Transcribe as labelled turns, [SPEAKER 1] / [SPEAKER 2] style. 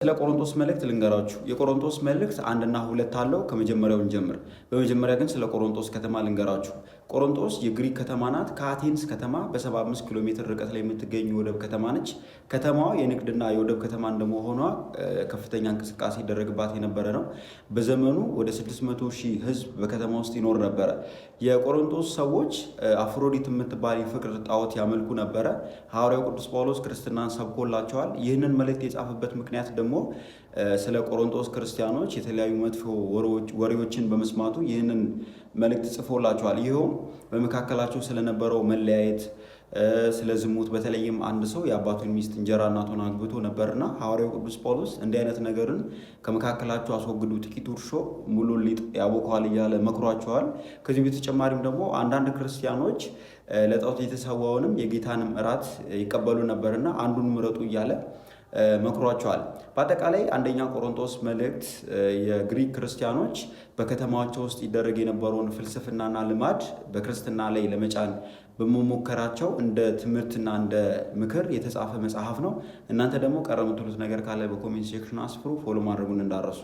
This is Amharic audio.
[SPEAKER 1] ስለ ቆሮንቶስ መልእክት ልንገራችሁ። የቆሮንቶስ መልእክት አንድና ሁለት አለው። ከመጀመሪያው እንጀምር። በመጀመሪያ ግን ስለ ቆሮንቶስ ከተማ ልንገራችሁ። ቆሮንቶስ የግሪክ ከተማ ናት። ከአቴንስ ከተማ በ75 ኪሎ ሜትር ርቀት ላይ የምትገኝ የወደብ ከተማ ነች። ከተማዋ የንግድና የወደብ ከተማ እንደመሆኗ ከፍተኛ እንቅስቃሴ ይደረግባት የነበረ ነው። በዘመኑ ወደ 600 ሺህ ሕዝብ በከተማ ውስጥ ይኖር ነበረ። የቆሮንቶስ ሰዎች አፍሮዲት የምትባል የፍቅር ጣዖት ያመልኩ ነበረ። ሐዋርያው ቅዱስ ጳውሎስ ክርስትናን ሰብኮላቸዋል። ይህንን መልእክት የጻፈበት ምክንያት ደግሞ ስለ ቆሮንቶስ ክርስቲያኖች የተለያዩ መጥፎ ወሬዎችን በመስማቱ ይህንን መልእክት ጽፎላቸዋል። ይኸውም በመካከላቸው ስለነበረው መለያየት፣ ስለ ዝሙት፣ በተለይም አንድ ሰው የአባቱን ሚስት እንጀራ እናቱን አግብቶ ነበርና ሐዋርያው ቅዱስ ጳውሎስ እንዲህ አይነት ነገርን ከመካከላቸው አስወግዱ፣ ጥቂት እርሾ ሙሉ ሊጥ ያቦከዋል እያለ መክሯቸዋል። ከዚህ በተጨማሪም ደግሞ አንዳንድ ክርስቲያኖች ለጣዖት የተሰዋውንም የጌታንም እራት ይቀበሉ ነበርና አንዱን ምረጡ እያለ መክሯቸዋል። በአጠቃላይ አንደኛ ቆሮንቶስ መልእክት የግሪክ ክርስቲያኖች በከተማቸው ውስጥ ይደረግ የነበረውን ፍልስፍናና ልማድ በክርስትና ላይ ለመጫን በመሞከራቸው እንደ ትምህርትና እንደ ምክር የተጻፈ መጽሐፍ ነው። እናንተ ደግሞ ቀረ የምትሉት ነገር ካለ በ comment section አስፍሩ። Follow ማድረጉን እንዳትረሱ።